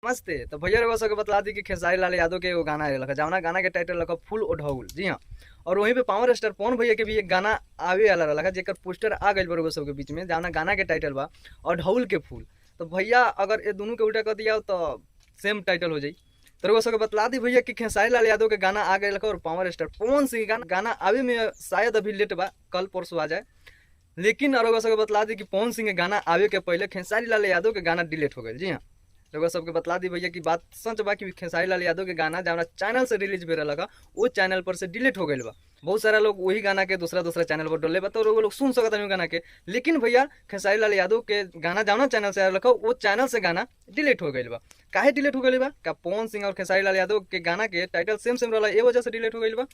नमस्ते। तो भैया रउआ सबके बतला दी कि खेसारी लाल यादव के एगो गाना आयल जौना गाना के टाइटल रखा फूल ओढ़ौल। जी हाँ, और वहीं पे पावर स्टार पवन भैया के भी एक गाना आवे वाला रहा जेकर पोस्टर आ गई बा रउआ सबके बीच में, जौना गाना के टाइटल बा ओढ़ौल के फूल। तो भैया अगर ये दोनों के उल्टा कर दिया तो सेम टाइटल हो जाई। तो रउआ सबके बतला दी भैया कि खेसारी लाल यादव के गाना आ गए और पावर स्टार पवन सिंह के गाना आवे में शायद अभी लेट बा, कल परसों आ जाए। लेकिन रउआ सबके बतला दी कि पवन सिंह के गाना आवे के पहले खेसारी लाल यादव के गाना डिलीट हो गई। जी हाँ, रउआ सबके बतला दी भैया कि बात सच बा कि खेसारी लाल यादव के गाना जौना चैनल से रिलीज भेल रहा वो चैनल पर से डिलीट हो गई बा। बहुत सारा लोग वही गाना के दूसरा दूसरा चैनल पर डले बा, तो रउआ लोग सुन सकत हनी गाना के। लेकिन भैया खेसारी लाल यादव के गाना जौना चैनल से आयल रहा वो चैनल से गाना डिलीट हो गई बा। काहे डिलीट हो गई बा? का पवन सिंह और खेसारी लाल यादव के गाना के टाइटल सेम सेम रहा ए वजह से डिलीट हो गई बा,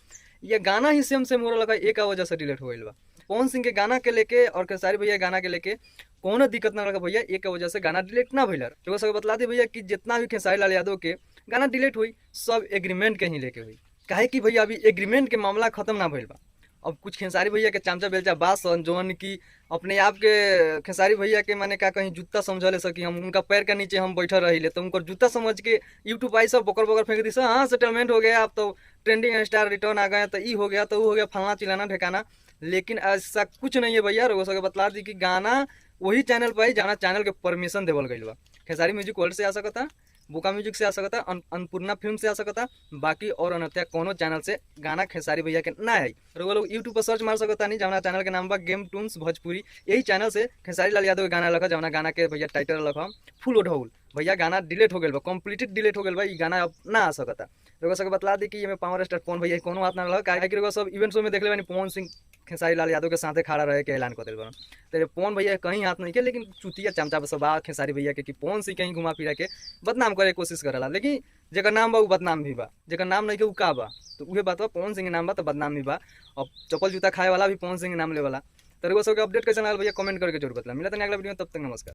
या गाना ही सेम सेम हो रहा एक वजह से डिलीट हो गई बा? पवन सिंह के गाना के लेके और खेसारी भैया गाना के लेके कोनो दिक्कत ना रहा भैया, एक वजह से गाना डिलीट ना भइल। तो सबके बतला दी भैया कि जितना भी खेसारी लाल यादव के गाना डिलीट हुई सब एग्रीमेंट के ही लेके हुई। काहे कि भैया अभी एग्रीमेंट के मामला खत्म ना भइल बा। अब कुछ खेसारी भैया के चमचा बेलचा बात सन जौन की अपने आप के खेसारी भैया के माने का कहीं जूता समझ ले सकी, हम उनका पैर के नीचे हम बैठल रही ले तो उनकर जूता समझ के यूट्यूब I सब बकर बकर फेंक दी। हाँ सेटलमेंट हो गया, अब तो ट्रेंडिंग स्टार रिटर्न आ गए, तो ई हो गया तो वो हो गया, फलाना चिलाना ढेकाना। लेकिन ऐसा कुछ नहीं है भैया। रउआ सबके बतला दी कि गाना वही चैनल पर आई जहाँ चैनल के परमिशन देवल गई बा। खेसारी म्यूजिक वर्ल्ड से आ सकता, बुका म्यूजिक से आ सकता, अन्नपूर्णा फिल्म से आ सकता, बाकी और अन्यथा कोनो चैनल से गाना खेसारी भैया के ना आई। रउआ लोग यूट्यूब पर सर्च मार सकता नहीं, जौना चैनल के नाम बा गेम टून्स भोजपुरी, यही चैनल से खेसारी लाल यादव के गाना लखा जौना गाना के भैया टाइटल लखा फूल ओढ़ौल। भैया गाना डिलीट हो गया बा, कंप्लीट डिलीट हो गया बा, ई गाना अब ना आ सकता। रउआ सबके बतला दी कि एमे पावर स्टार पवन भैया कोनो बात ना रहा। काहे कि रउआ सब इवेंट शो में देखले बानी पवन सिंह खेसारी लाल यादव के साथे खड़ा रहे के ऐलान कर दिल बा। तो पवन भैया कहीं हाथ नहीं के, लेकिन चुतिया चमचा सब बा खेसारी भैया के कि पवन सिंह कहीं घुमा फिरा के बदनाम करे के कोशिश करेला। लेकिन जेकर नाम बा उ बदनाम भी बा, जेकर नाम नहीं के उ का बा, तो उहे बात बा। पवन सिंह के नाम बा तो बदनाम भी बा, और चप्पल जूता खाए वाला भी पवन सिंह के नाम ले वाला। तो रउआ सबके अपडेट कैसे लागल भैया कमेंट करके जरूर बतला। मिलत अगला वीडियो में, तब तक नमस्कार।